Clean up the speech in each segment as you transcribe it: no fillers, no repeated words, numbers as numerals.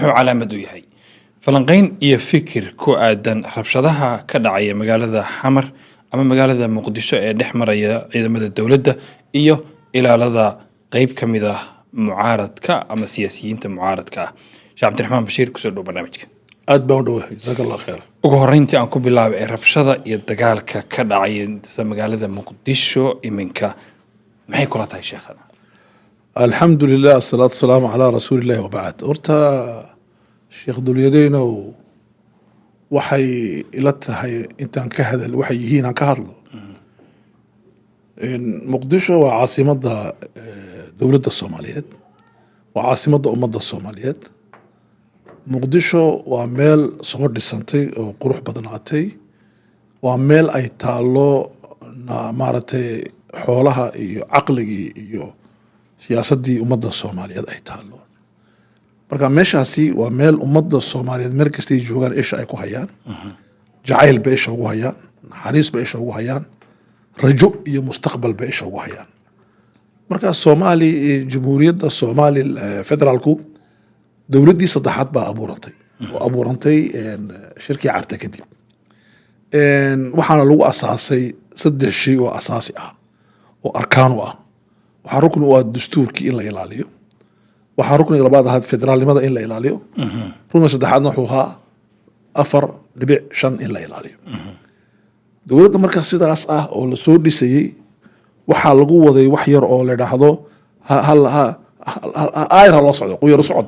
Muxuu calaamad u yahay? Falanqeyn iyo fikir ku aadan rabshadaha ka dhacaya magaalada Xamar ama magaalada Muqdisho ee dhex maraya ciidamada dowladda iyo ilaalada qeyb ka mid ah mucaaradka ama siyaasiyiinta mucaaradka ah. Sheekh Cabdiraxmaan Bashiir, kusoo dhow barnaamijka. Aad baan u dhawahay, jazaaka Allah khayr. Ugu horeyntii aan ku bilaabay ee rabshada iyo dagaalka ka dhacaya magaalada Muqdisho iminka, maxay kula tahay, sheekhana? Alxamdu lilah, asalaatu wasalaamu calaa rasuuli illahi, wabacd. Horta, Sheekh Dulyadeynow, waxay ila tahay intaan ka hadal waxay yihiin aan ka hadlo. Muqdisho waa caasimadda dowladda Soomaaliyeed, waa caasimadda ummadda Soomaaliyeed. Muqdisho waa meel soo dhisantay oo qurux badnaatay, waa meel ay taallo maaragtay xoolaha iyo caqligii iyo siyaasaddii ummadda Soomaaliyeed ay taallo. Marka meeshaasi waa meel ummadda Soomaaliyeed meel kastay joogaan isha ay ku hayaan, jacayl bay isha ugu hayaan, naxariis bay isha ugu hayaan, rajo iyo mustaqbal bay isha ugu hayaan. Marka Soomaali, Jamhuuriyadda Soomaali federaalku, dowladdii saddexaad baa abuurantay oo abuurantay shirkii Carta kadib. Waxaana lagu asaasay saddex shay oo asaasi ah oo arkaan u ah. Waxaa rukni u ah dastuurkii in la ilaaliyo, waxaa rukniga labaad ahaa federaalnimada in la ilaaliyo, rukniga saddexaadna wuxuu ahaa 4.5 in la ilaaliyo. Dowladda markaa sidaas ah oo lasoo dhisayey, waxaa lagu waday wax yar oo la idhaahdo aayar ha loo socdo, quyaro socod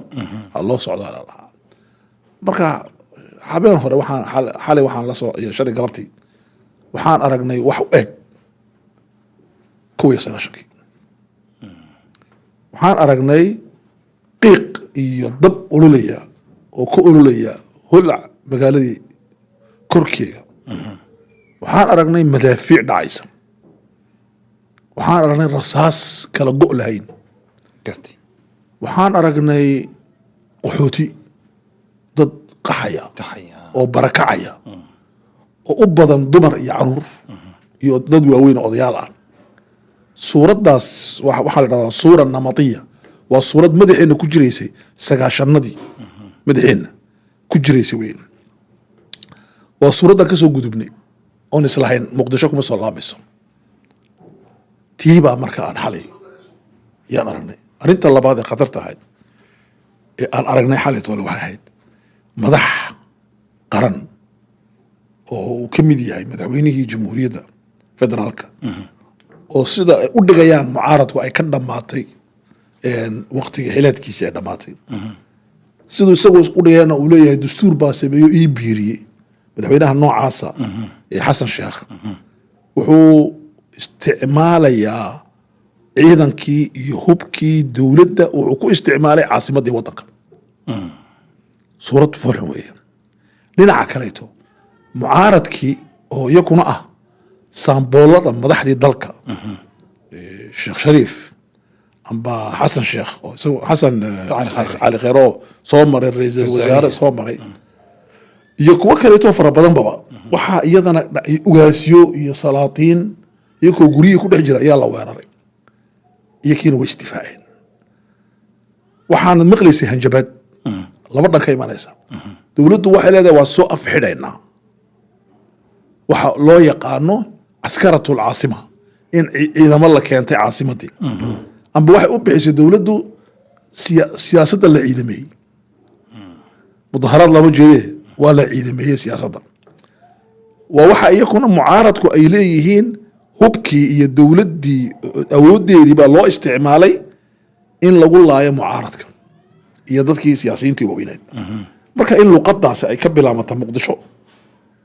ha loo socdo la lahaa. Marka habeen hore waxaan xalay waxaan la soo iyo shalay galabtii waxaan aragnay wax u eg 91-kii. Waxaan aragnay qiiq iyo dab ololaya oo ka ololaya holac magaaladii korkeega. Waxaan aragnay madaafiic dhacaysa, waxaan aragnay rasaas kala go' lahayn. Waxaan aragnay qaxooti, dad qaxaya qaxaya oo barakacaya oo u badan dumar iyo caruur iyo dad waaweyn oo odayaal ah. Suuraddaas waxaa la dhahdaa suura namatiya, waa suurad madaxeenna ku jiraysay 90-adii, madaxeenna ku jiraysay weyn. Waa suuraddan kasoo gudubnay oon islahayn Muqdisho kuma soo laamayso. Tiibaa marka aan xalay yaan aragnay. Arrinta labaad ee khatarta ahayd ee aan aragnay xalay toole waxay ahayd madax qaran oo uu ka mid yahay madaxweynihii Jamhuuriyadda Federaalka, oo sida ay u dhigayaan mucaaradku ay ka dhammaatay waqtigii xileedkiisii ay dhammaatay, siduu isagoo u dhigayana uu leeyahay dastuur baa sameeyo ii biiriyey. Madaxweynaha noocaasa ee Xasan Sheekh wuxuu isticmaalayaa ciidankii iyo hubkii dowladda, wuxuu ku isticmaalay caasimaddii waddanka. Suurad foolxun weeye. Dhinaca kaleeto, mucaaradkii oo iyakuna ah saamboolada madaxdii dalka, Sheekh Shariif amba Xasan Sheekh oo isagu Xasan Cali Khayre. Cali Kheyre oo soo maray ra'iisul wasaare soo maray iyo kuwo kaleeto fara badanbaba, waxaa iyadana dhacay ugaasyo iyo salaatiin iyakoo guryihii ku dhex jira ayaa la weeraray, iyakiina way isdifaaceen. Waxaanad maqlaysay hanjabaad laba dhan ka imanaysa. Dowladdu waxay leedahay waa soo afxidhaynaa waxa loo yaqaano caskaratul caasima, in ciidamo la keentay caasimadii, amba waxay u bixisay dowladdu siyaasadda la ciidameeyey. Mudaharaad lama jeede, waa la ciidameeyey siyaasadda. Waa waxa iyakuna mucaaradku ay leeyihiin hubkii iyo dowladdii awooddeedii baa loo isticmaalay in lagu laayo mucaaradka iyo dadkii siyaasiyiintii waaweyneed. Marka in luqadaasi ay ka bilaabata Muqdisho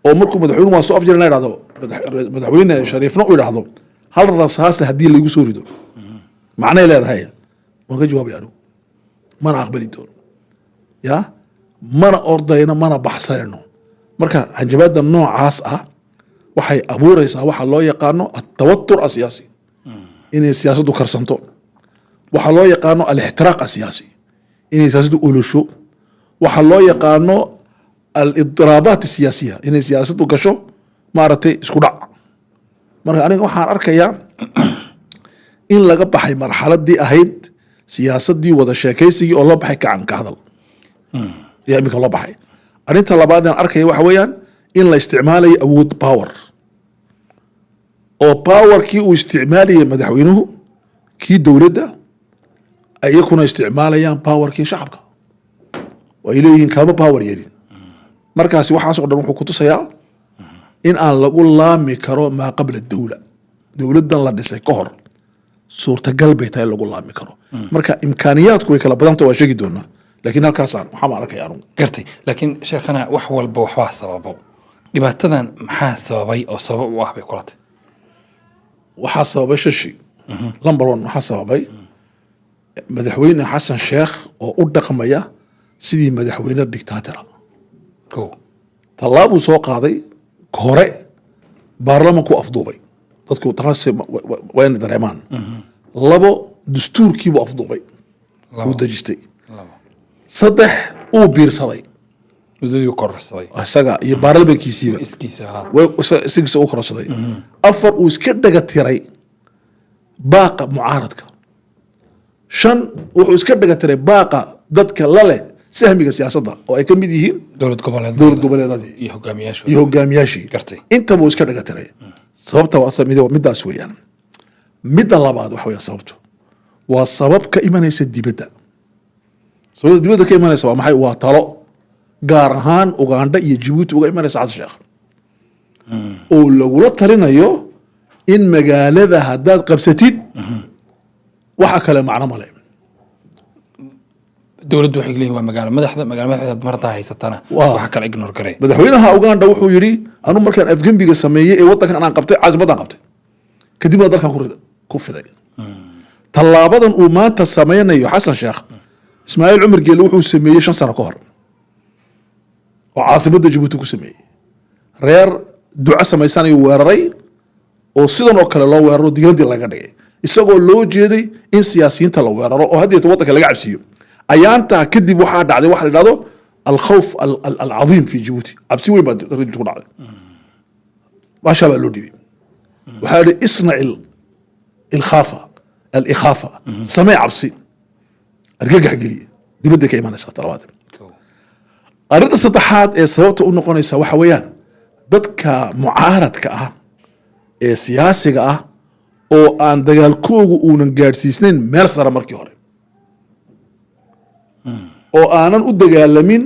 oo markuu madaxweynuhu waa soo afjarina idhahdo, madaxweyne Shariifna u idhaahdo hal rasaasa haddii laygu soo rido macnay leedahay, waan ka jawaabay anigu, mana aqbali doono, ya mana ordayno, mana baxsanayno. Marka hanjabaadda noocaas ah waxay abuureysaa waxa loo yaqaano atawatur asiyaasi, inay siyaasaddu karsanto, waxaa loo yaqaano alixtiraaq asiyaasi, inay siyaasaddu olosho, waxaa loo yaqaano aliddiraabaat asiyaasiya, inay siyaasaddu gasho maaragtay isku dhac. Marka aniga waxaan arkayaa in laga baxay marxaladii ahayd siyaasaddii wada sheekaysigii oo loo baxay gacan ka hadal. Ayaa iminka loo baxay. Arrinta labaad aan arkaya waxa weeyaan in la isticmaalayo awood, power, oo powerkii uu isticmaalayay madaxweynuhu, kii dowladda, iyakuna isticmaalayaan powerkii shacabka oo ay leeyihiin kama power yeelin. Markaasi waxaas oo dhan wuxuu kutusayaa in aan lagu laami karo maa qabla dowla, dowladdan la dhisay ka hor suurtagal bay tahay in lagu laami karo. Marka imkaaniyaadku way kala badanta, waa sheegi doonaa, laakiin halkaasaan waxaan arkaya anugu. Gartay, laakiin sheekhana, wax walba waxbaa sababo. Dhibaatadan maxaa sababay oo sabab u ah bay kula tahay? Waxaa sababay shan shay. Number one, waxaa sababay madaxweyne Xasan Sheekh oo u dhaqmaya sidii madaxweyne dictator. Ko. Tallaabuu soo qaaday hore, baarlamanku afduubay. Dadku taas waa inay dareemaan. Labo, dastuurkiibuu afduubay, uu dejistay. Labo. Saddex, uu biirsaday. Muddadii kororsaday. Isaga iyo baarlamankiisiiba. Iskiisa ha. Isagiisa u kororsaday. Afar, uu iska dhaga tiray baaqa mucaaradka. Shan, wuxuu iska dhaga tiray baaqa dadka la leh sahmiga siyaasadda oo ay ka mid yihiin dowlad goboleedada dowlad goboleedadii iyo hogaamiyaashooda. Iyo hogaamiyaashii. Gartay. Intaba uu iska dhaga tiray. Sababta waa midaas weeyaan. Midda labaad waxa weeyaan, sababtu waa sabab ka imanaysa dibadda. Sababta dibadda ka imanaysa waa maxay? Waa talo gaar ahaan Uganda iyo Jabuuti uga imanaysa Xasan Sheekh oo lagula talinayo in magaalada haddaad qabsatid waxa kale macno male. Dowladdu waxay leeyihin waa magaalo madaxda, magaalo madaxda martaa haysatana waxa kale ignore garee. Madaxweynaha Uganda wuxuu yidhi, anu markaan afgembiga sameeyey ee waddankan aan qabtay, caasimadaan qabtay, kadibna dalkan ku fiday. Tallaabadan uu maanta sameynayo Xasan Sheekh, Ismaaciil Cumar Geele wuxuu sameeyey 5 sano ka hor oo caasimadda Jabuuti ku sameeyey. Reer duco samaysanayuu weeraray oo sidan oo kale loo weeraro, digaandii laga dhigay, isagoo loo jeeday in siyaasiyiinta la weeraro oo haddeeta waddanka laga cabsiiyo. Ayaantaa kadib waxaa dhacday waxa la idhahdo alkhawf alcadiim fi Jibuuti. Cabsi weyn baa dadka Jibuuti ku dhacday. Baashaa baa loo dhiibay, waxaa la isnac ilkhaafa alikhaafa, samee cabsi, argagax geliye. Dibadday ka imanaysaa talabaad. Arrinta saddexaad ee sababta u noqonaysa waxa weeyaan dadka mucaaradka ah ee siyaasiga ah oo aan dagaalkoogu uunan gaadhsiisnayn meel sare markii hore, oo aanan u dagaalamin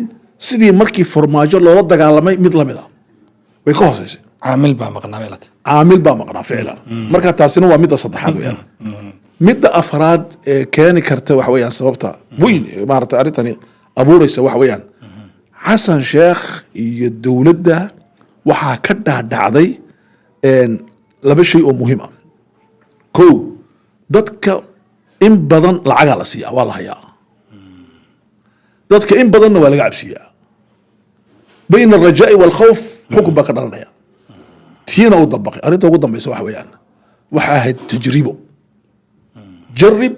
sidii markii Farmaajo loola dagaalamay mid lamid a, way ka hooseysay. Caamil baa maqnaa bay la tahay. Caamil baa maqnaa ficlan. Marka taasina waa midda saddexaad weeyaan. Midda afraad ee keeni karta waxa weeyaan, sababta weyn ee maarata arrintani abuuraysa waxa weeyaan, Xasan Sheekh iyo dowladda waxaa ka dhaadhacday laba shay oo muhiim ah. Kow, dadka in badan lacagaa la siiyaa, waa la hayaa. Dadka in badanna waa laga cabsiiyaa. Bayna alrajaa'i waalkhawf xukun baa ka dhalanaya, tiina u dabaqay. Arrinta ugu dambaysa waxa weeyaan, waxa ahayd tajribo, jarib.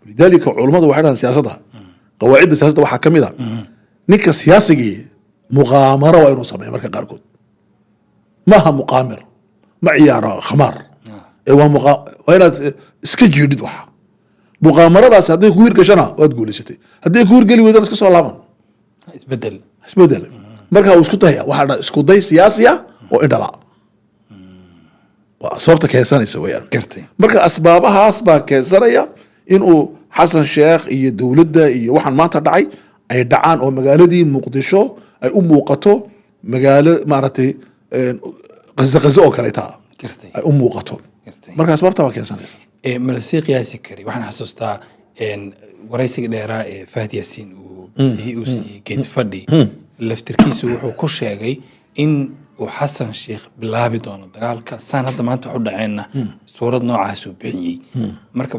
Lidaalika culummadu waxay dhahaan siyaasadda, qawaacidda siyaasadda waxaa ka mid a, ninka siyaasigii muqaamaro waa inuu sameeyo marka qaarkood. Maaha muqaamir, ma ciyaaro khamaar ee waa waa inaad iska jiidhid. Waxa muqaamaradaasi hadday ku hirgashana waad guulaysatay, hadday ku hirgeli weydana iska soo laaban. Isbedel. Isbedel. Marka uu isku daya, waxaa dha isku day siyaasi ah oo indhala waa sababta keensanaysa weeyaan. Gartay. Marka asbaabahaas baa keensanaya inuu Xasan Sheekh iyo dowladda iyo waxaan maanta dhacay ay dhacaan, oo magaaladii Muqdisho ay u muuqato magaalo maaragtay qaze qaze oo kaleeta ah ay u muuqato. Marka asbaabta baa keensanaysa. Ma lasii qiyaasi kari? Waxaan xasuustaa waraysiga dheeraa ee Fahad Yaasiin uu bixiyey, uu siiyey Geed Fadhi, laftirkiisu wuxuu ku sheegay in uu Xasan Sheekh bilaabi doono dagaalka. Saan hadda maanta wax u dhaceenna suurad noocaasuu bixiyey. Marka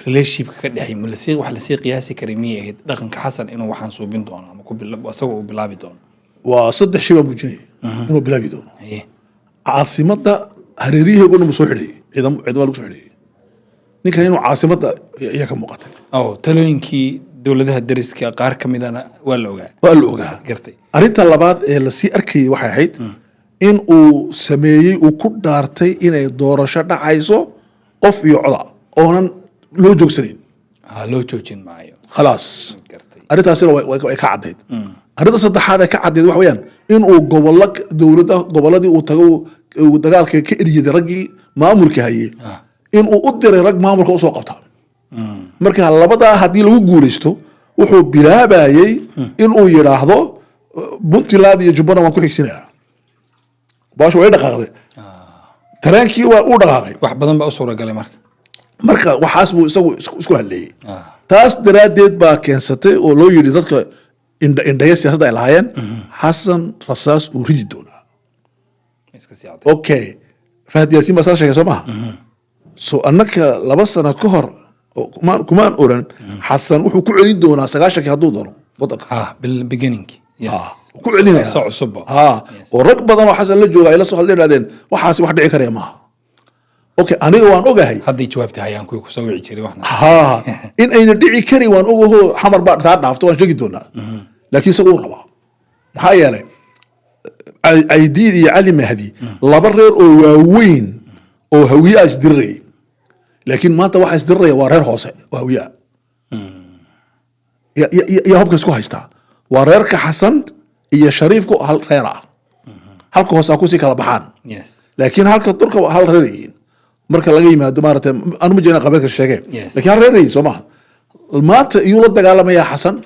relationshipka ka dhexey ma lasii wax lasii qiyaasi karay miyay ahayd dhaqanka Xasan inuu waxaan suubin doono ama ku isagoo uu bilaabi doono? Waa saddex shay baa muujinaya inuu bilaabi doono. Haye. Caasimadda hareeriyaheego dhan buu soo xidhayay, ciidamo lagu soo xidhayay. Ninkan inuu caasimadda ayaa ka muuqatay. Oo talooyinkii dowladaha dariska qaar ka midana waa la ogaa. Waa la ogaa. Gartay. Arrinta labaad ee lasii arkayay waxay ahayd in uu sameeyey, uu ku dhaartay inay doorasho dhacayso qof iyo coda oonan loo joogsanayn. Ha loo joojin maayo. Khalaas. Gartay. Arrintaasina way ka caddayd. Arrinta saddexaad ee ka caddayd waxa weeyaan inuu gobollo dowladda, gobolladii uu tago uu dagaalka ka eryaday raggii maamulka hayay, inuu u diray rag maamulka usoo qabta. Marka labadaa haddii lagu guulaysto, wuxuu bilaabayey inuu yidhaahdo Puntland iyo Jubbana waan ku xigsinaya. Baashu way dhaqaaqday, tareenkii waa uu dhaqaaqay. Wax badan baa u suuragalay marka. Marka waxaas buu isagu isku hadleeyey. Taas daraaddeed baa keensatay oo loo yidhi dadka indhaya siyaasadda ay lahaayeen Xasan rasaas uu ridi doonaa. Iska sii cadday. Okay, Fahad Yaasiin baa saa sheegay, soo maha? So annaka 2 sano ka hor oo kumaan oran Xasan wuxuu ku celin doonaa 90-kii hadduu doono waddanka. Ha, bil beginning, yes. Ku celinaya. Soo cusubba. Ha, oo rag badan oo Xasan la jooga ay la soo hadleen, yidhahdeen waxaasi wax dhici karaya maaha. Okay, aniga waan ogahay. Hadday jawaabta hayaan kuwii kusoo wici jiray waxna. Ha, in ayna dhici karin waan ogaho. Xamar baa taa dhaafto, waan sheegi doonaa, laakiin isaga uu rabaa. Maxaa yeelay Caydiid iyo Cali Mahdi, laba reer oo waaweyn oo Hawiye ah isdirirayay, laakiin maanta waxa isdiriraya waa reer hoose oo Hawiye ah. Ya hubka isku haystaa waa reerka Xasan iyo Shariifku, hal reer ah. Halka hoose ha kusii kala baxaan, laakiin halka durka waa hal reer yihiin. Marka laga yimaado, maaragtay, anu ma jeena qabiilka sheegeen, laakiin hal reer yihiin, soo maha? Maanta iyuu la dagaalamayaa Xasan?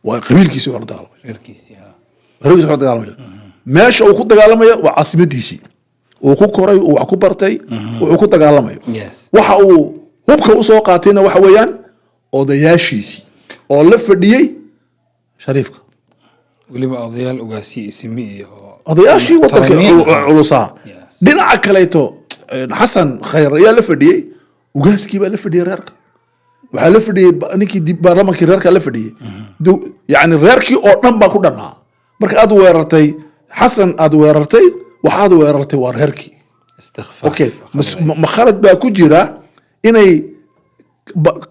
Waa qabiilkiisi wuxuu la dagaalamaya. Reerkiisii, ha. Reerkiisi wuxuu la dagaalamaya. Meesha uu ku dagaalamaya waa caasimadiisii uu ku koray, uu wax ku bartay, wuxuu ku dagaalamayo. Waxa uu hubka usoo qaatayna waxa weeyaan odayaashiisii oo la fadhiyey Shariifka. Weliba odayaal ugaasiye, isimi iyo odayaashii wadanka muxtarimiin ahaa. Culusaa. Dhinaca kaleeto Xasan Khayr ayaa la fadhiyey, ugaaskii baa la fadhiyey, reerka waxaa la fadhiyey ninkii baarlamankii reerkaa la fadhiyey. Yacni reerkii oo dhan baa ku dhannaa. Marka aad weerartay Xasan, aad weerartay, waxaad weerartay waa reerkii. Istikfaaf. Okay, ma khalad baa ku jira inay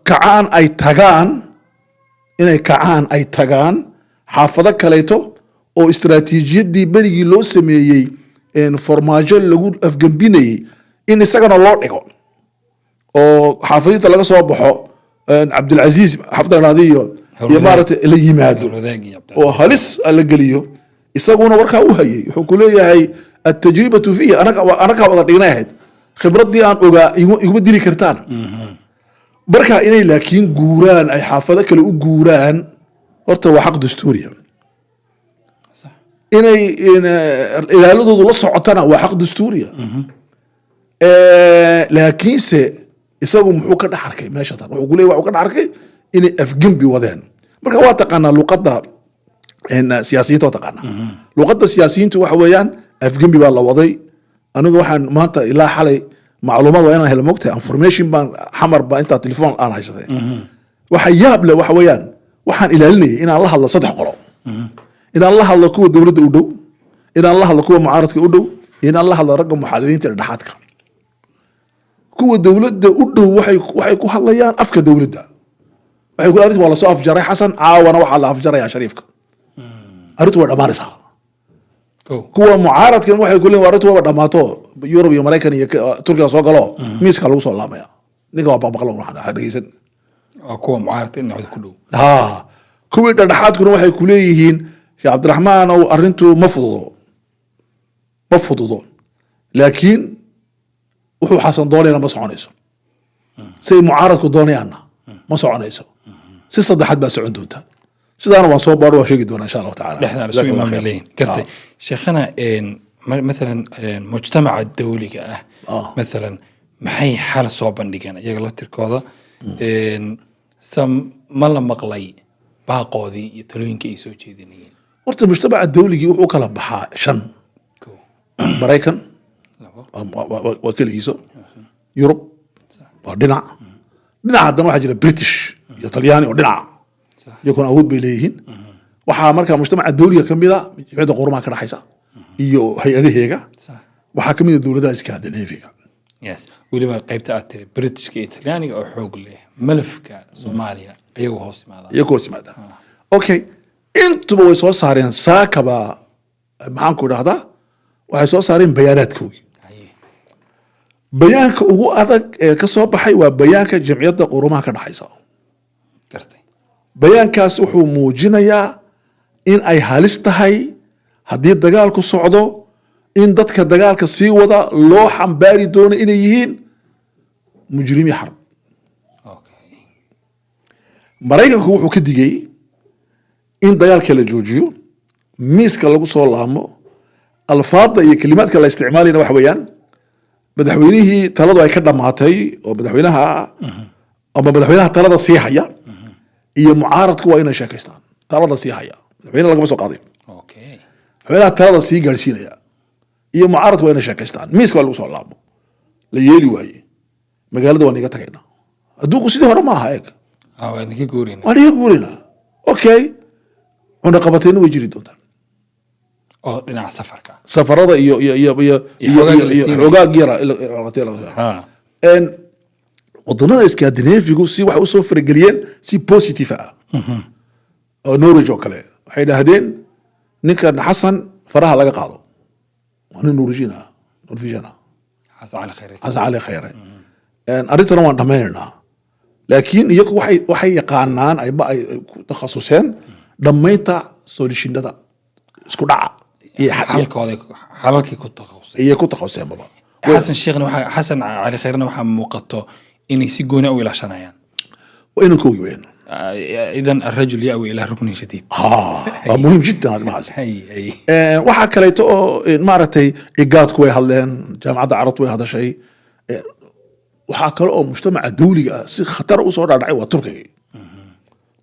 kacaan ay tagaan, inay kacaan ay tagaan xaafado kaleeto oo istaraatiijiyaddii berigii loo sameeyey Farmaajo lagu afgembinayey in isagana loo dhigo oo xaafadinta laga soo baxo, Cabdilcasiis xaafadda la dhahdo iyo Howlwadaag. Maaragtay la yimaado. Howlwadaag iyo oo halis la geliyo. Isaguna warkaa u hayay, wuxuu ku leeyahay التجربة فيه anaga anagaa wada dhignay ahayd, khibraddii aan ogaa iguma dili kartaan. Marka inay laakiin guuraan, ay xaafado kale u guuraan, horta waa xaq dastuuriya. Inay ilaaladoodu la socotana waa xaq dastuuriya. Laakiinse isagu muxuu ka dhex arkay meesha tan? Wuxuu ku leeyahay waxuu ka dhex arkay inay afgembi wadeen. Marka waa taqaanaa luqadda siyaasiyiinta, waa taqaanaa luqadda siyaasiyiintu. Waxa weeyaan afgembi baa la waday. Anigu waxaan maanta ilaa xalay macluumaad waa inaan helo, mogtahay, information baan Xamar baa intaa telefoon aan haysatay. Waxa yaab leh waxa weeyaan waxaan ilaalinayay inaan la hadlo saddex qolo: inaan la hadlo kuwa dowladda u dhow, inaan la hadlo kuwa mucaaradka u dhow, iyo inaan la hadlo ragga muxaaliliinta dhexdhexaadka. Kuwa dowladda u dhow waxay ku hadlayaan afka dowladda. Waxay ku arrintu waa lasoo afjaray Xasan, caawana waxaa la afjarayaa Shariifka, arrintu way dhammaanaysaa. Kuwa mucaaradkan waxay ku leeyihin arrintu waaba dhammaato, Yurub iyo Maraykan iyo Turkiga soo galo, miiska lagu soo laamaya, ninka waa baqbaqlan, waxaan ha dhegeysan. Waa kuwa mucaaradka dhinacooda ku dhow. Ha, kuwii dhexdhexaadkuna waxay ku leeyihiin, Sheekh Cabdiraxmaan ow, arrintu ma fududo, ma fududo, laakiin wuxuu Xasan doonayana ma soconayso, say mucaaradku doonayaanna ma soconayso, si saddexaad baa socon doonta. Sidaana waan soo baadho, waan sheegi doonaa insha Allahu tacala. Dhexdaan isu imaan bay leeyihin, gartay. Sheekhana, mathalan mujtamaca dawliga ah, mathalan maxay xal soo bandhigeen iyaga laftirkooda? Sam ma la maqlay baaqoodii iyo talooyinkii ay soo jeedinayeen? Horta mujtamaca dawligii wuxuu kala baxaa shan. Kow. Maraykan. Labo. Waa keligiiso. Yurub waa dhinac. Dhinaca haddana waxaa jira British iyo Talyaani oo dhinaca, iyaguna awood bay leeyihiin. Waxaa marka mujtamaca dawliga ka mid a jimciyadda qurumaha ka dhexaysa iyo hay-adaheega. Waxaa ka mid a dowladaha Scandinaviga. Yes, weliba qaybta aad tiri Britishka iyo Talyaaniga oo xoog leh malafka Soomaaliya ayagu hoos yimaadaan. Iyagoo hoos yimaada. Okay, intuba way soo saareen saakaba, maxaan ku idhahdaa, waxay soo saareen bayaanaadkoogii. Bayaanka ugu adag ee ka soo baxay waa bayaanka Jamciyadda Qurumaha ka dhexaysa. Bayaankaas wuxuu muujinayaa in ay halis tahay haddii dagaalku socdo, in dadka dagaalka sii wada loo xambaari doono inay yihiin mujrimiin xarb. Maraykanku wuxuu ka digay in dagaalka la joojiyo, miiska lagu soo laamo. Alfaadda iyo kelimaadka la isticmaalayna waxa weeyaan madaxweynihii taladu ay ka dhammaatay oo madaxweynaha ama madaxweynaha talada sii haya iyo mucaaradku waa inay sheekaystaan. Talada sii haya, madaxweyne lagama soo qaaday. Madaxweynaha talada sii gaadhsiinaya iyo mucaaradku waa inay sheekaystaan, miiska waa lagu soo laamo. La yeeli waaye, magaalada waan iga tagaynaa, adduunku sidii hore ma aha, eeg. Ah, waa idinka guurayna. Waan iga guuraynaa. Okay, cunaqabateyna way jiri doontaan. Oo dhinaca safarka. Safarada iyo iyo xoogaag la iyo siinayo. Xoogaag yara cunaqabateyn laga waddanada Scandinavigu si waxay usoo farageliyeen si positive ah, oo Norway oo kale waxay idhaahdeen ninkan Xasan faraha laga qaado, waa nin Norwegian ah, Norwegian ah. Xasan Cali Khayre. Xasan Cali Khayre. Arrintana waan dhammaynaynaa, laakiin iyagu waxay yaqaanaan ayba ay ku takhasuseen dhammaynta solutionada isku dhaca iyo xalkooda, xalalkii ku takhasusay. Iyo ku takhasuseen baba. Xasan Sheekhna waxaa, Xasan Cali Khayrena waxaa muuqato inay si gooni u ilaashanayaan. Waa inankoogi weyn. Idan الرجل يأوي إلى ركن شديد. Ha, waa muhiim jiddan arrimahaasi. hay hay Waxaa kaleeto oo maaragtay IGADku way hadleen, Jaamacadda Carabtu way hadashay. Waxaa kale oo mujtamaca dawliga ah si khatar usoo dhaadhacay waa Turkiga.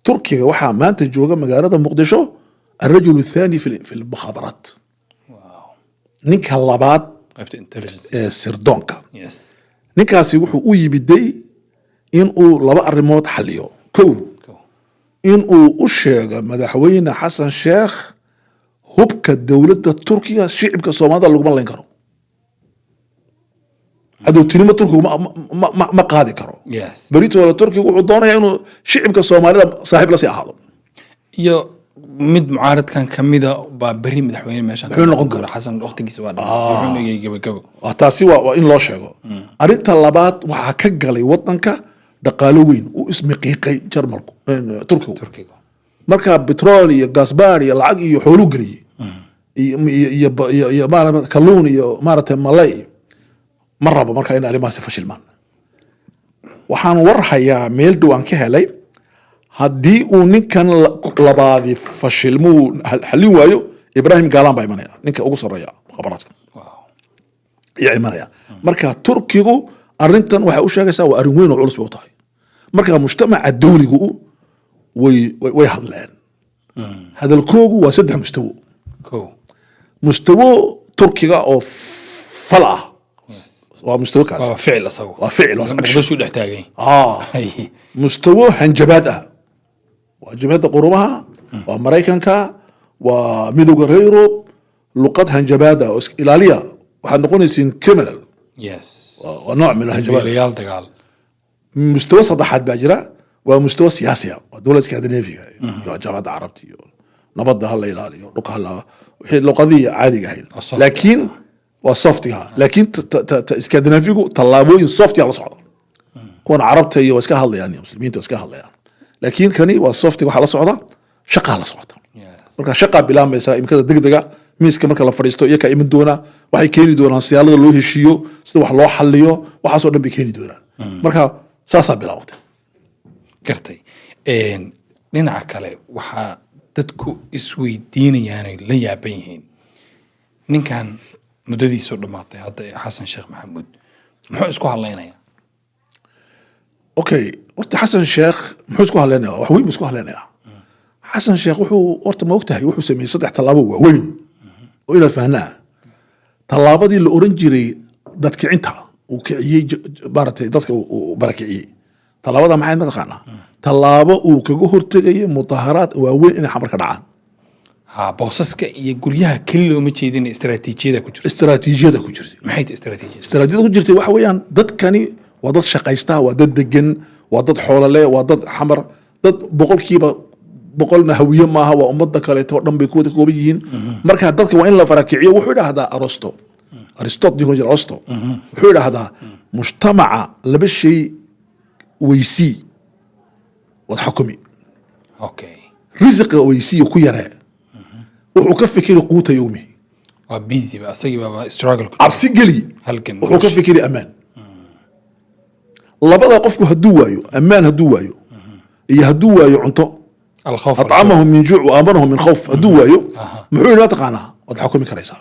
Turkiga waxaa maanta jooga magaalada Muqdisho الرجل الثاني في المخابرات, ninka labaad qaybta intelligence ee sirdoonka. Ninkaasi wuxuu u yimiday in uu laba arrimood xaliyo. Kow, Kow. in uu u sheego madaxweyne Xasan Sheekh hubka dowladda Turkiga shicibka Soomaalida laguma layn karo, cadowtinimo Turkigu ma qaadi karo. Beritoole Turkigu wuxuu doonayaa inuu shicibka Soomaalida saaxiib la sii ahaado. Iyo mid mucaaradkan kamida baa beri madaxweyne meeshan madaxweyne noqon kara. Xasan waqtigiisa waa dhamaaday, wuxuu dhigay gabagabo. Waa taasi, waa in loo sheego. Arrinta labaad, waxaa ka galay wadanka dhaqaalo weyn uu ismiqiiqay Jarmalku, Turkigu. Turkiga. Marka petrol iyo gasbaar iyo lacag iyo xooluu geliyey iyo maarata kalluun iyo maaragtay malay. Ma rabo marka in arrimahaasi fashilmaan. Waxaan war hayaa, meel dhow aan ka helay, haddii uu ninkan labaadi fashilmuu xallin waayo, Ibrahim Galan baa imanaya, ninka ugu sarreeya mukhaabaraadka ayaa imanaya. Marka Turkigu arrintan waxay u sheegaysaa waa arrin weyn oo culus bay u tahay. Marka mujtamaca dawligu way hadleen. Hadalkoogu waa saddex mustawo. Kow. Mustawo Turkiga oo fal ah waa mustawo kaas. Waa ficil asagu. Waa ficil, waa ficil. Muqdisho dhex taagan. Mustawo hanjabaad ah waa Jimciyadda Qurumaha, waa Maraykanka, waa Midowga Reer Yurub. Luqad hanjabaad ah oo is ilaaliya, waxaad noqonaysiin criminal. Waa nooc min hanjabaad. Biilayaal dagaal. Mustawo saddexaad baa jira, waa mustawo siyaasi ah, waa dowladda Scandinavia iyo Jaamacadda Carabta iyo nabadda ha la ilaaliyo, dhulka ha la wixii luqadii caadiga ahayd. Waa soft. Laakiin waa softiga, laakiin Scandinavigu tallaabooyin softiga la socda. Kuwan Carabta iyo waa iska hadlayaan iyo Muslimiinta waa iska hadlayaan, laakiin kani waa softiga, waxaa la socda shaqaa la socota. Marka shaqaa bilaabmaysa imikada degdega. Miiska marka la fadhiisto iyakaa iman doona, waxay keeni doonaan siyaalada loo heshiiyo, sida wax loo xaliyo, waxaasoo dhan bay keeni doonaan. Marka saasaa bilaabatay. Gartay. Dhinaca kale, waxaa dadku isweydiinayaanay la yaaban yihiin ninkan muddadiisu dhammaatay hadda ee Xasan Sheekh Maxamuud muxuu isku hadlaynayaa? Okay, horta Xasan Sheekh muxuu isku hadlaynaya? Wax weyn buu isku hadlaynayaa. Xasan Sheekh wuxuu horta, ma ogtahay, wuxuu sameeyey saddex tallaabo waaweyn oo inaad fahnaa. Tallaabadii la oran jiray dadkicinta uu kiciyey, maaragtay dadka uu barakiciyey, tallaabada maxay mataqaanaa? Tallaabo uu kaga hortegayay mudaharaad waaweyn inay Xamar ka dhacaan. Ha, boosaska iyo guryaha keli looma jeedin, istaraatiijiyada ku jirta. Istaraatiijiyada ku jirtay. Maxay tahay istaraatiijiyada? Istaraatiijiyada ku jirtay waxa weeyaan dadkani waa dad shaqaysta, waa dad degan, waa dad xoolole, waa dad Xamar, dad 100%na Hawiye maaha, waa ummadda kaleeto oo dhan bay ku wada kooban yihiin. Marka dadka waa in la farakiciyo. Wuxuu idhaahdaa Aristo, Aristot ninkuu jira, Aristo wuxuu idhaahdaa mujtamaca laba shay weysii waad xukumi. Risiqa weysiiyo ku yaree, wuxuu ka fikiri quuta yowmihi. Waa busy ba asagii baaba struggle ku jira. Cabsi geli, halgan. Wuxuu ka fikiri ammaan. Labada qofku hadduu waayo, ammaan hadduu waayo iyo hadduu waayo cunto, الخوف. أطعمهم من جوع وآمنهم من خوف hadduu waayo, muxuu yidhi? Taqaanaa, waad xukumi karaysaa.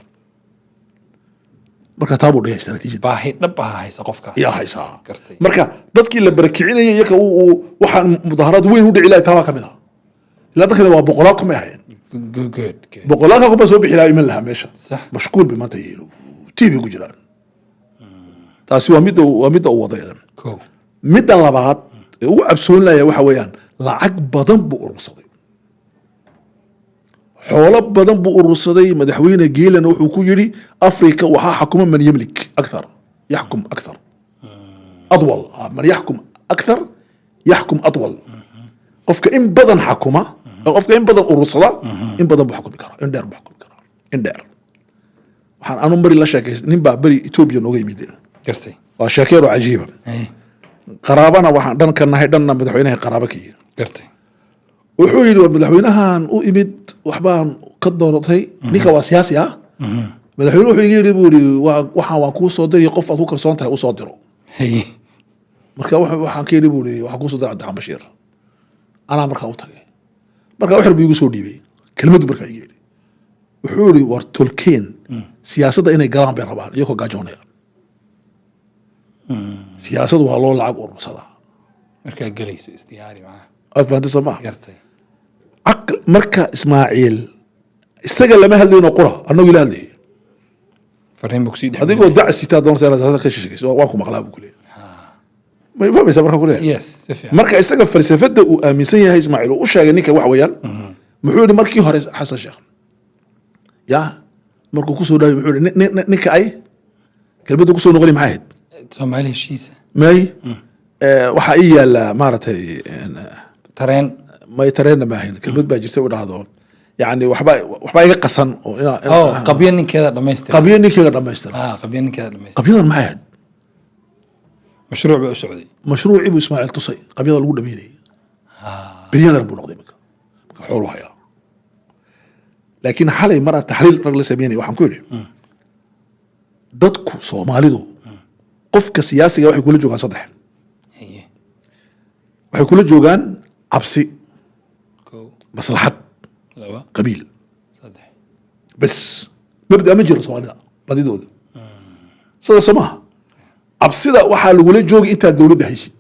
Marka taa buu dhigay istaraatiijiyada. Baahi dhab ah haysa qofkaas. Yaa haysaa. Gartay. Marka dadkii la barakicinayay iyaka waxaan mudaharaad weyn u dhici lahay taabaa ka mid ah. Ilaa dadkani waa boqolaal kun bay ahaayeen. Good, good, good. Boqolaalka kun baa soo bixi lahaa, iman lahaa meesha. Mashquul bay maanta yihiin, TV ku jiraan. Taasi waa midda uu waday. Kow. Midda labaad ee ugu cabsoon laya waxa weeyaan lacag badan buu urursaday, xoolo badan buu urursaday. Madaxweyne Geelana wuxuu ku yidhi, Afrika waxaa xakuma من يملك أكثر يحكم أكثر أطول. من يحكم أكثر يحكم أطول. Qofka in badan xakuma, qofka in badan urursada, in badan buu xukumi karaa, in dheer buu xukumi karaa, in dheer. Waxaan anu beri la sheekaystay nin baa beri Etoobiya nooga yimid. Waa sheekeer oo cajiiba. Qaraabana waxaan dhan ka nahay, dhanna madaxweynaha qaraabo ka yihin. Wuxuu yidhi, war madaxweynahan u imid, waxbaan ka dooratay. Ninka waa siyaasi ah. Madaxweyne wuxuu iga yidhi, buu yidhi, waxaan waan kuu soo diri, qof aad ku kalsoon tahay u soo diro. Marka waxaan ka yidhi, buu yidhi, waxaan kuu soo diray Cabdiraxmaan Bashiir. Anaa markaa u tagay. Marka wax yar buu igu soo dhiibay kelmadu. Markaa iga yidhi, wuxuu yidhi, war tolkeen siyaasadda inay galaan bay rabaan iyagoo gaajoonaya. Siyaasadu waa loo lacag urursadaa. Markaa gelayso isdiyaari macnaha. Aad fahantay soo maaha? Gartay. Caql. Marka Ismaaciil isaga lama hadlayno qura, annagu ila hadlayay. Fariin buu kusii dhex Adigoo dac sitaa doonaysa inaad siyaasada ka shishigayso, waan ku maqlaa, buu kuleeyahay. Ma fahmaysaa marka kuleeyahay? Yes, si fiican. Marka isaga falsafada uu aaminsan yahay Ismaaciil uu u sheegay ninka wax weeyaan, muxuu yihi markii hore Xasan Sheekh ya markuu kusoo dhaaway, muxuu yihi ninka ay kelmadda kusoo noqoni maxay ahayd? Soomaali heshiisa. May, waxaa ii yaala maaragtay Tareen. May, tareenna maahayn. Kelmad baa jirta u dhahdo, yani waxbaa iga qasan oo Oh, qabyo ninkeeda dhamaystira. Qabyo ninkeega dhamaystira. Ah, qabyo ninkeeda dhamaystira. Qabyadan maxay ahayd? Mashruuc baa u socday. Mashruucii buu Ismaaciil tusay qabyada lagu dhamaynayay. Bilyaner buu noqday marka xoolu hayaa. Laakiin xalay maraa taxliil rag la sameynaya waxaan ku yidhi, dadku Soomaalidu qofka siyaasiga waxay kula joogaan saddex. Waxay kula joogaan cabsi, Kow. Maslaxad, Laba. qabiil. Saddex. Bes, mabda ma jiro Soomaalida badidooda. Sida soo maaha? Cabsida waxaa lagula joogi intaad dowladda haysid.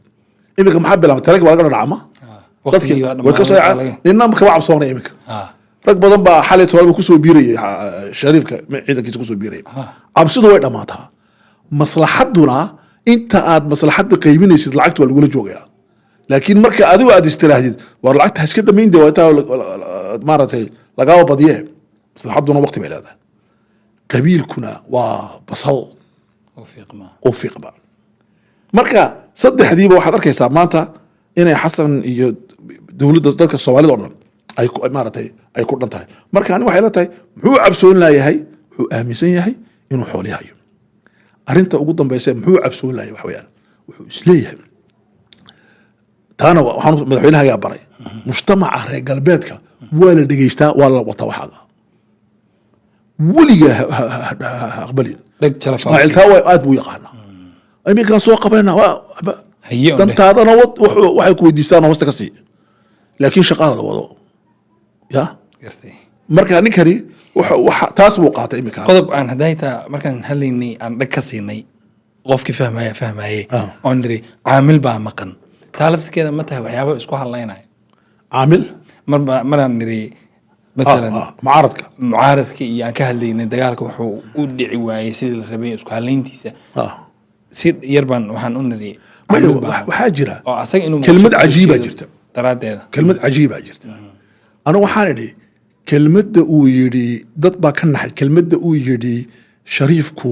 Iminka maxaa bilaabay? Taranki waa laga dhadhacama. Dadki Waqtigii baa way ka soo dhamaaday. Nina kama cabsoonaya iminka. Rag badan baa xalay toolba kusoo biirayay, shariifka ciidankiisa kusoo biirayay. Cabsidu way dhammaataa. Maslaxaduna inta aad maslaxadda qaybinaysid lacagta waa lagula joogayaa. Laakiin marka adigu aad istiraahdid, war lacagta ha iska dhamayn de, waa intaa maaragtay lagaaba badiye. Maslaxaduna waqti bay leedahay. Qabiilkuna waa basal u fiiqmaa. U fiiqba. Marka saddexdiiba waxaad arkaysaa maanta inay Xasan iyo dowladda, dadka Soomaalida o dhan ay maaragtay ay ku dhan tahay. Marka ani waxay la tahay, muxuu cabsoon laayahay? Wuxuu aaminsan yahay inuu xooli hayo. Arrinta ugu dambeysa muxuu cabsoon layahay waxa weeyaan, wuxuu isleeyahay, taana waxaan madaxweynahagaa baray, mujtamaca reer galbeedka waa la dhegeystaa, waa la wataa. Waxaaga weligaa ha aqbalin. Dheg jalaf. Ismaaciil taa waa aad buu yaqaanaa. Iminkaan soo qabanayna waa Haye un dheh. Dantaadana waxay ku weydiistaan hoosta ka sii, laakiin shaqada la wado ya. Gartay. Marka ninkani taas buu qaatay iminka. Qodob aan hadayta markaan hadlaynay aan dhag ka siinay, qofkii fahmaya fahmaye, oon niri caamil baa maqan, taa laftirkeeda ma tahay waxyaaba isku hadlaynaya? Caamil? Marba maraan niri matalan mucaaradka. Mucaaradka iyo aan ka hadlaynay dagaalka wuxuu u dhici waayey sidii la rabay isku hadlayntiisa. Si yar baan waxaan u niri Maya, caamil baa waxaa jira oo asaga inuu kelmad muqdisho kasoo cajiibaa jeedo jirta. Daraaddeeda. Kelmad cajiibaa jirta. Anigu waxaan idhi, kelmadda uu yidhi dad baa ka naxay. Kelmadda uu yidhi Shariifku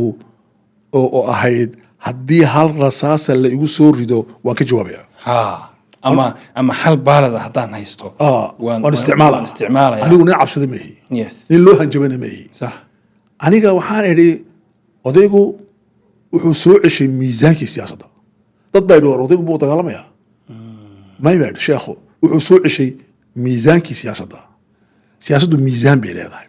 oo ahayd, haddii hal rasaasa la igu soo rido waan ka jawaabaya. Ha, ama hal baalada haddaan haysto waan isticmaala. Waan isticmaalaya. Anigu nin cabsada ma ihi. Nin loo hanjabana ma ihi. Aniga waxaan idhi, odaygu wuxuu soo ceshay miisaankii siyaasadda. Dad baa yidhi, war odaygu buu dagaalamayaa. May, baa yidhi, sheekhu wuxuu soo ceshay Miisaankii siyaasadda, siyaasaddu miisaan bay leedahay.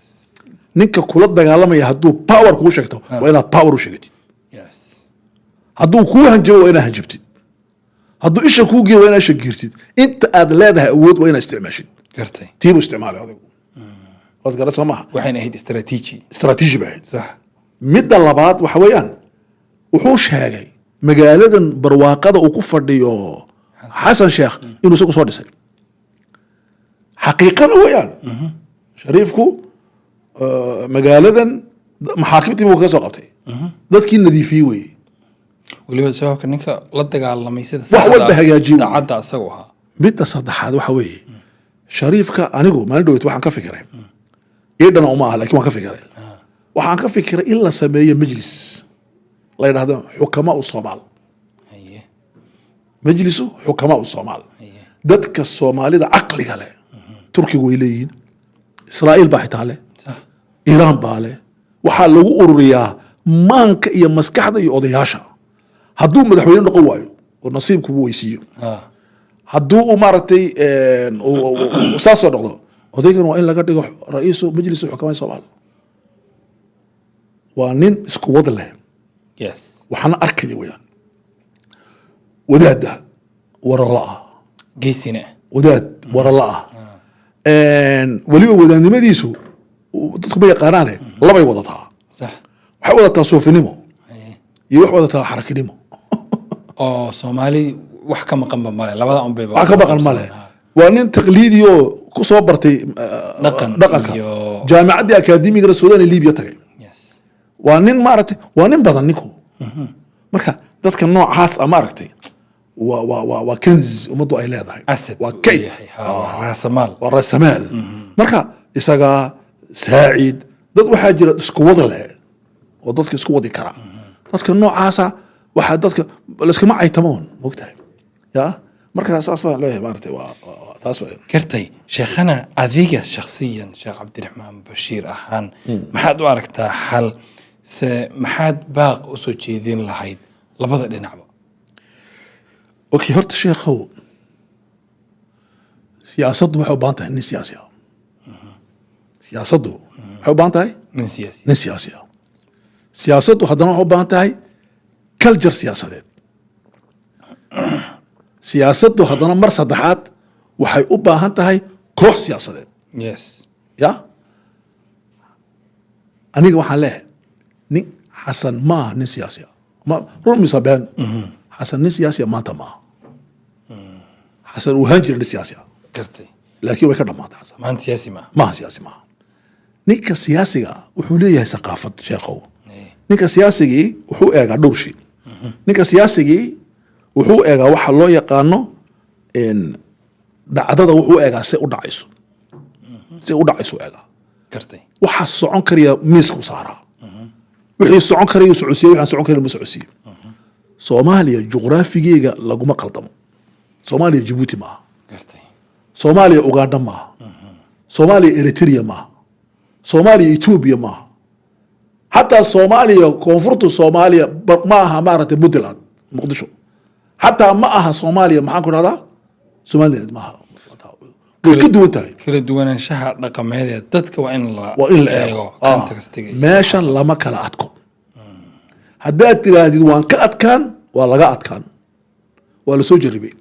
Ninka kula dagaalamaya hadduu power kuu sheegto, waa inaad power u sheegatid. Hadduu kuu hanjabo, waa inaad hanjabtid. Hadduu isha kuu geeyo, waa inaad isha giirtid. Inta aad leedahay awood waa inaad isticmaashid. Tiibuu isticmaalay odaygu, waad garan, soo maaha? Waxayna ahayd istaraatiiji. Istaraatiiji bay ahayd. Midda labaad waxa weeyaan, wuxuu sheegay magaaladan barwaaqada uu ku fadhiyo Xasan Sheekh inuu isagu soo dhisay. Xaqiiqana weeyaan, Shariifku magaaladan maxaakimtii buu kaga soo qabtay, dadkii nadiifiyey weeye. Weliba shabaabka ninka la dagaalamay sida Wax walba hagaajiyey. Daacadda isagu ahaa. Midda saddexaad waxa weeye, Shariifka anigu maalin dhaweyt waxaan ka fikiray, iidhana uma aha, lakin waan ka fikiray, waxaan ka fikiray in la sameeyo majlis la yidhahdo xukamaa u Soomaal. Majlisu xukamaa u Soomaal. Dadka Soomaalida caqliga leh, Turkigu way leeyihiin, Israa'iil baa xitaa leh, Iiraan baa leh. Waxaa lagu ururiyaa maanka iyo maskaxda iyo odayaasha. Hadduu madaxweyne noqon waayo oo nasiibkubu weysiiyo, hadduu uu maaragtay saasoo noqdo, odaygan waa in laga dhigo ra'iisu majlisu xukamaa Soomaal. Waa nin isku wad leh. Waxaana arkaya weyaan wadaada warala ah. Geesina ah. Wadaad warala ah. Weliba wadaadnimadiisu dadku ma yaqaanaane, labay wadataa. Waxay wadataa suufinimo iyo waxay wadataa xarakinimo. Oo Soomaali wax ka maqanba male, labada un bayba. Wax ka maqan male. Waa nin taqliidi oo ku soo bartay Dhaqan dhaqanka. Jaamicaddii akaademigana Suudaan iyo Libiya tagay. Waa nin maaragtay, waa nin badan ninku. Marka dadka noocaas a maaragtay waa kanz ummaddu ay leedahay. Asad waa uu kayd. yahay. Ha, waa raasamaal. Waa raasamaal. Marka isaga saacid, dad waxaa jira isku wada leh oo dadka isku wadi kara. Dadka noocaasa waxaa dadka layskama caytamoon, mogtahay ya? Marka saas baan leeyahay, maaragtay, waa taas baa. Gartay, sheekhana. Adiga shakhsiyan, Sheekh Cabdiraxmaan Bashiir ahaan, maxaad u aragtaa xal, se maxaad baaq usoo jeedin lahayd labada dhinacba? Okay, horta sheekhow, siyaasaddu waxay u baahan tahay nin siyaasi ah. Siyaasaddu waxay u baahan tahay nin siyaasi. Nin siyaasi ah. Siyaasaddu haddana waxay u baahan tahay culture siyaasadeed. Siyaasaddu haddana mar saddexaad waxay u baahan tahay koox siyaasadeed. Ya, aniga waxaan leeyahay nin Xasan maaha nin siyaasi ah. Ma run mise been? Xasan nin siyaasi ah maanta maaha. Xasan uu ahaan jiray nin siyaasi ah. Laakiin way ka dhamaatay Xasan. Maanta siyaasi maaha. Maaha, siyaasi maaha. Ninka siyaasiga ah wuxuu leeyahay saqaafad, sheekhow. Ninka siyaasigii wuxuu eegaa dhowr shay. Ninka siyaasigii wuxuu eegaa waxa loo yaqaano dhacdada. Wuxuu eegaa se u dhacayso, se u dhacayso eegaa. Waxa socon karaya miisku saaraa. Wixii socon karaya socodsiiya, waxaan socon karin ma socodsiiyo. Soomaaliya juqraafigeega laguma qaldamo. Soomaaliya Jabuuti maaha. Soomaaliya Uganda maaha. Soomaaliya Eritrea maaha. Soomaaliya Etoobiya maaha. Xataa Soomaaliya koonfurta Soomaaliya ma aha, maaragtay, Puntland, Muqdisho xataa ma aha. Soomaaliya, maxaan ku dhahdaa, Somaliland maaha, way ka duwan tahay. Kala duwanaanshaha dhaqameed ee dadka waa in la Waa in la eego contextiga iyo Meeshan lama kala adko. Haddaad tiraahdid waan ka adkaan, waa laga adkaan. Waa lasoo jarribay.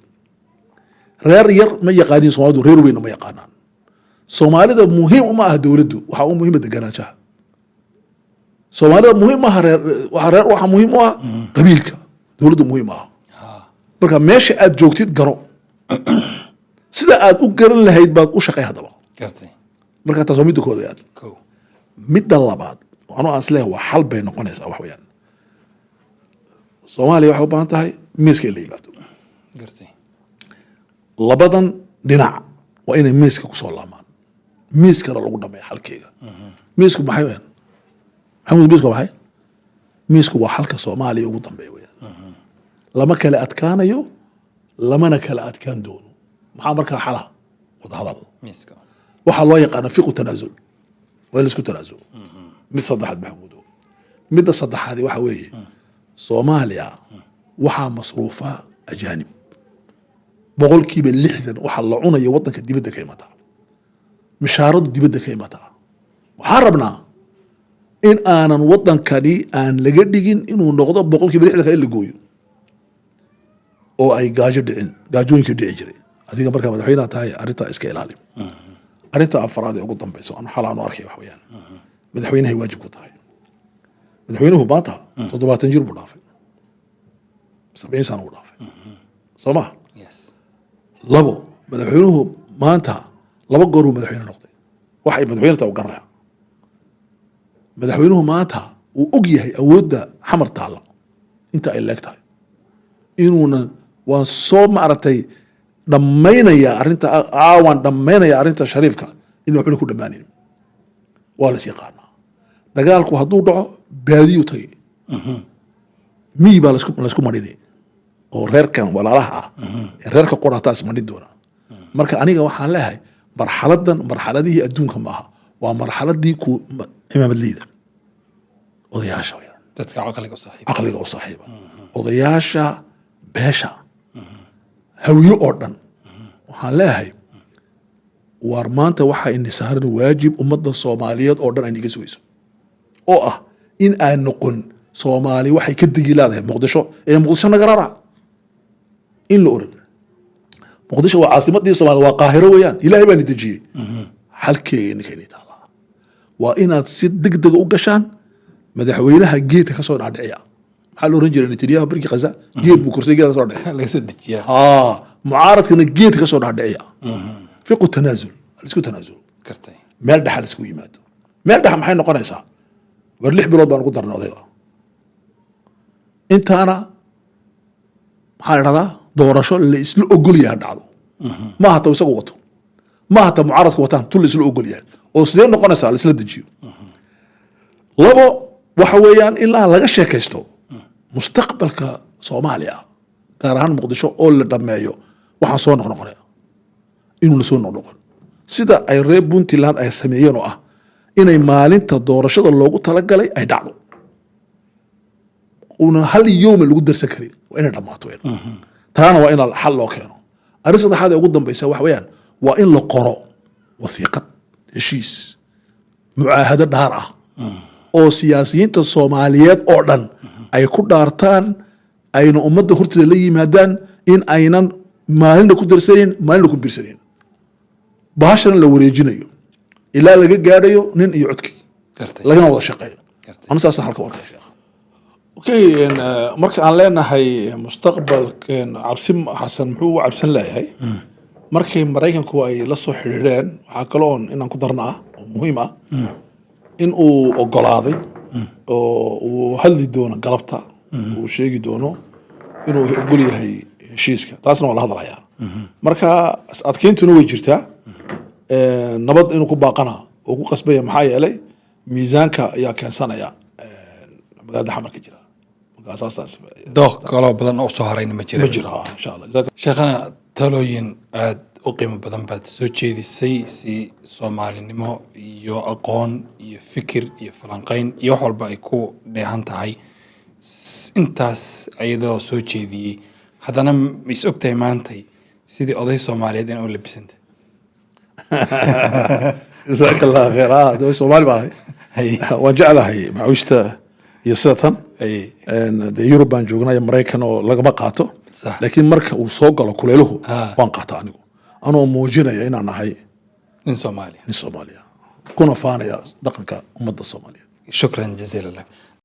Reer yar ma yaqaaniin Soomaalidu, reer weynna ma yaqaanaan. Soomaalida muhiim uma aha dowladdu, waxaa u muhiima deganaanshaha. Soomaalida muhiim maaha reer, waxa reer waxaa muhiim u ah qabiilka, dowladdu muhiim aha. Marka meesha aad joogtid garo. Sida aad u garan lahayd baad u shaqay haddaba. Marka taas waa midda koowaad. Kow. Midda labaad anuu aan isleeyahay waa xal bay noqonaysaa, wax weeyaan, Soomaaliya waxay u baahan tahay miiska in la yimaado. Labadan dhinac waa inay miiska kusoo laamaan, miiskana lagu dhameeya xalkeega. Miisku maxay weyaan, Maxamuud? Miisku waa maxay? Miisku waa xalka Soomaaliya ugu dambeeya weyaan. Lama kala adkaanayo, lamana kala adkaan doono. Maxaa markaa xalaha? Wadahadal. Miiska. Waxaa loo yaqaana fiqu tanaasul, waa in laisku tanaasulo. Mid saddexaad, Maxamuudo, midda saddexaadi waxa weeye, Soomaaliya waxaa masruufa ajaanib. 60% waxaa la cunaya waddanka dibadda ka imataa, mishaaradu dibadda ka imataa. Waxaan rabnaa in aanan waddankani aan laga dhigin inuu noqdo 60%ka in la gooyo oo ay gaajo dhicin, gaajooyinka dhici jiray. Adiga markaa madaxweynaha tahay, arrintaa iska ilaali. Arrinta afaraad ee ugu dambeysa aan xal aan u arkay waxa weeyaan, madaxweynahay waajib ku tahay. Madaxweynuhu maanta 70 jir buu dhaafay, 70 sano buu dhaafay, soo ma? Yes. Labo, madaxweynuhu maanta laba goor buu madaxweyne noqday. Waxay madaxweyne taa u garanaya. Madaxweynuhu maanta uu og yahay awoodda Xamar taalla inta ay leeg tahay, inuuna waan soo maaragtay dhammaynayaa arrinta, caawaan dhammaynaya arrinta Shariifka, in waxbana ku dhammaanin. Waa la is yaqaanaa. Dagaalku hadduu dhaco, baadiyuu tagay, miyi baa laysku marinay oo reerkan walaalaha ah ee reerka qorataa is marin doona. Marka aniga waxaan leeyahay, marxaladan marxaladihii adduunka ma aha, waa marxaladii ku cimaamadleyda, odayaasha weyaan. Dadka caqliga u saaxiib. Caqliga u saaxiiba, odayaasha beesha Hawiye oo dhan waxaan leeyahay, waar maanta waxaa ini saaran waajib ummadda Soomaaliyeed oo dhan ay niga sugayso, oo ah in aan noqon Soomaali waxay ka degi leedahay Muqdisho ee Muqdisho naga rara in la oran. Muqdisho waa caasimadii Soomaaliya, waa Qaahiro weeyaan, Ilaahay baa ni dejiyey. Xalkeega ninka inay taalaa waa inaad si degdega u gashaan, madaxweynaha geedka ka soo dhaadhiciya. Maxaa la oran jiray Netanyahu barkii Qaza? Geed buu korsay, geed ka soo dhiciya. Laga soo dejiyaa. Aa, mucaaradkana geedka ka soo dhaadhiciya. Fiqu tanaasul, isku tanaasul. Gartay. Meel dhexa la isku yimaado. Meel dhexa maxay noqonaysaa? War 6 bilood baan ugu darnay odayga intaana. Maxaa la dhahdaa? Doorasho la isla ogol yahay dhacdo, maaha ta isagu wato, maaha ta mucaaradku wataan, tu la isla ogol yahay oo sidee noqonaysaa la isla dejiyo. Labo waxa weeyaan ilaa laga sheekaysto mustaqbalka Soomaaliya, gaar ahaan Muqdisho, oo la dhameeyo waxaan soo noqnoqonaya inuuna soo noqnoqon, sida ay reer Puntland ay sameeyeen, oo ah inay maalinta doorashada loogu talagalay ay dhacdo, una hal yooma lagu darsan karin, waa inay dhammaato. Taana waa in xal loo keeno. Arrin saddexaad ee ugu dambeysa waxa weeyaan waa in la qoro wasiiqad, heshiis, mucaahado dhaar ah oo siyaasiyiinta Soomaaliyeed oo dhan ay ku dhaartaan, ayna ummadda horteeda la yimaadaan in aynan maalina ku darsanayn, maalina ku birsanayn, bahashana la wareejinayo ilaa laga gaadhayo nin iyo codkii, lagana wada shaqeeyo. Anu saasaan halka u arkaya, sheekh. Okay, marka aan leenahay mustaqbal cabsi, Xasan muxuu u cabsan leeyahay markay Maraykanku ay la soo xidhiidheen? Waxaa kaloo inaan ku darna ah oo muhiim ah in uu ogolaaday oo uu hadli doono galabta, uu sheegi doono inuu ogol yahay heshiiska. Taasna waa la hadlayaa. Marka is adkeyntuna way jirtaa, nabad inuu ku baaqana oo ku qasbaya, maxaa yeelay miisaanka ayaa keensanaya magaalada Xamarka jira. Marka saasaas. Dooq kaloo badan oo soo harayna ma jira. Ma jira, insha Allah. Sheekhana, talooyin aada u qiimo badan baad soo jeedisay, si soomaalinimo iyo aqoon iyo fikir iyo falanqeyn iyo wax walba ay ku dheehan tahay. Intaas iyadoo soo jeediyey, haddana ma is ogtahay maantay sidii oday Soomaaliyeed in u labisanta? Jazaaka Allah kheer. Dee Soomaali baan ahay, waan jeclahay macawiishta iyo sida tan. Dee Yurub baan joognaa iyo Maraykan oo lagama qaato, laakiin marka uu soo galo kulayluhu, waan qaataa anigu, anoo muujinaya inaan ahay nin Soomaaliya, nin Soomaaliya, kuna faanaya dhaqanka ummadda Soomaaliyeed. Shukran jaziila lak.